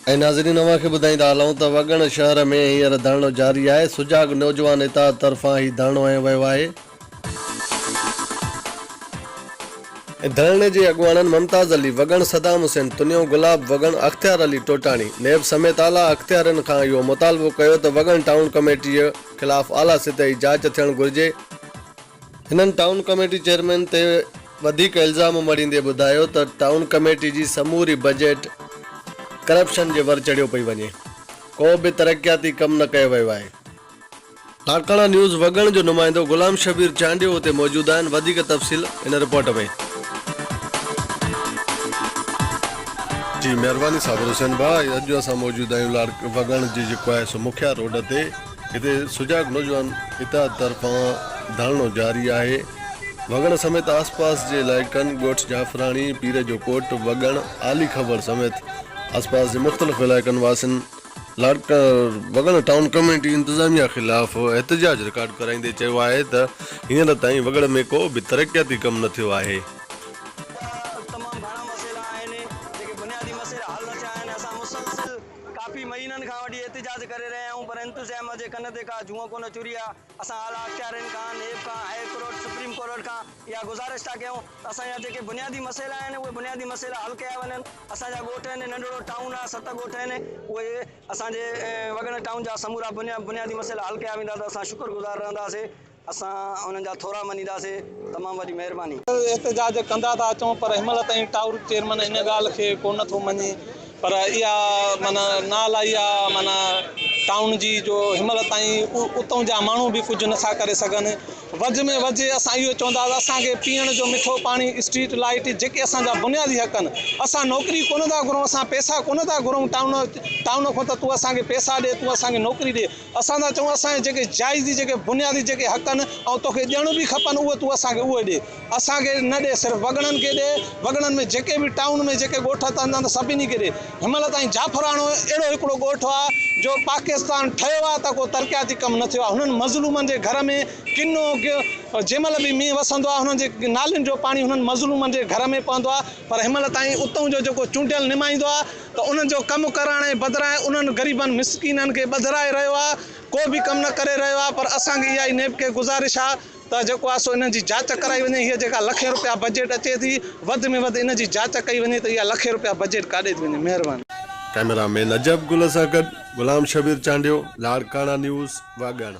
۽ ناظرين اوهان کي ٻڌائيندا هلون ته وڳڻ شهر ۾ هينئر ڌرڻو جاري آهي، سجاڳ نوجوان اتحاد طرفان هي ڌرڻو هنيو ويو آهي. ڌرڻي جي اڳواڻن ممتاز علي وڳڻ، صدام حسين تنيو، گلاب وڳڻ، اختيار علي ٽوٽاڻي، نيب سميت اعليٰ اختيارين کان اهو مطالبو ڪيو ته وڳڻ ٽائون ڪميٽيء خلاف اعليٰ سطحي جاچ ٿيڻ گهرجي. هنن ٽائون ڪميٽي چيئرمين تي وڌيڪ الزام مڙهيندي ٻڌايو ته ٽائون ڪميٽي جي سموري بجيٽ ڪرپشن جي ور چڙهيو پئي وڃي، ڪو به ترقياتي ڪم نه ڪيو ويو آهي. لاڙڪاڻا نيوز وڳڻ جو نمائندو غلام شبير چانڊيو اتي موجود آهن، وڌيڪ تفصيل هن رپورٽ ۾. جي مهرباني صابر حسين ڀاء اڄ اسان موجود آهيون لاڙ وڳڻ جي جيڪو آهي سو مکيا روڊ تي. هتي سجاڳ نوجوان اتحاد طرفان ڌرڻو جاري آهي. وڳڻ سميت آس پاس جي علائقن ڳوٺ جعفراڻي، پير جو ڪوٽ، وڳڻ، عالي کبڙ سميت آس پاس جي مختلف علائقن واسين لاڙڪاڻو وڳڻ ٽائون ڪميٽي انتظاميا خلاف احتجاج رڪارڊ ڪرائيندي چيو آهي ته هينئر تائين وڳڻ ۾ ڪو به ترقياتي ڪم نه ٿيو آهي. تمام گهڻا مسئلا آهن جيڪي بنيادي مسئلا حل نه ٿيا آهن اسان مسلسل ڪافي مهينن کان وٺي احتجاج ڪري رهيا آهيون پر انتظاميا جي ڪن تي ڪا جونء ڪونه چري آهي. اسان اعليٰ اختيارين کان، نيب کان، هاء ڪورٽ، سپريم ڪورٽ کان اها گذارش ٿا ڪيون ته اسان جا جيڪي بنيادي مسئلا آهن اهي بنيادي مسئلا حل ڪيا وڃن. اسان جا ڳوٺ آهن، ننڍڙو ٽائون آهي، ست ڳوٺ آهن، اهي اسان جي وڳڻ ٽائون جا سمورا بنيادي مسئلا حل ڪيا ويندا ته اسان شڪر گذار رهنداسين. اسان انهن جا ٿورا مڃينداسين. تمام وڏي مهرباني. احتجاج ڪندا ٿا اچون پر هن مهل تائين ٽائور چيئرمن ان ڳالهه کي ڪو نه ٿو مڃي پر اها معنيٰ نااهلائي آ معنيٰ ٽائون جي جو هن مهل تائين اتون جا ماڻهو به ڪجهه نه ٿا ڪري سگهن وڌ ۾ وڌ اسان اهو چوندا ته اسان کي پيئڻ جو مٺو پاڻي اسٽريٽ لائيٽ جيڪي اسان جا بنيادي حق آهن اسان نوڪري ڪونه ٿا گهرون اسان پئسا ڪونه ٿا گهرون ٽائون ٽائون کان ته تون اسان کي پئسا ڏي تون اسان کي نوڪري ڏي اسان ٿا چئون اسان جا جيڪي جائز جيڪي بنيادي جيڪي حق آهن ۽ توکي ڏيڻ به کپن اهي تون اسان کي اهي ڏي اسان کي نه ڏي صرف وڳڻن کي ڏي وڳڻن ۾ جيڪي به ٽائون ۾ جيڪي ڳوٺ اچن ٿا سڀني کي ڏي هن مهل تائين جعفراڻو اهڙو هڪڙو ڳوٺ آهي جو پاڪستان ٺهيو آهي ته ڪو ترقياتي ڪم نه ٿيو آهي هنن مظلومن جي گهر ۾ ڪنو جنهن مهل به مينهن وسندو آهي هنن جي نالين جو پاڻي هنن مظلومن جي گهر ۾ پوندو آهي پر هن مهل تائين اتئون جو جيڪو چونڊيل نمائندو آهي ته انهن جو ڪم ڪرائڻ جي بدران انهن غريبن مسڪينن کي ٻڌرائي رهيو آهي ڪو به ڪم نه ڪري رهيو آهي پر اسان کي اها ئي نيب کي گذارش آهي ته جيڪو آهي سو انهن جي جاچ ڪرائي وڃي هيء جيڪا لکين روپيا بجيٽ اچي ٿي وڌ ۾ وڌ ان جي جاچ ڪئي وڃي ته اها لکين روپيا بجيٽ ڪاڏي ٿي وڃي مهرباني. ڪئميرا مين عجب گل سان گڏ غلام شبير چانڊيو، لاڙڪاڻا نيوز، وڳڻ.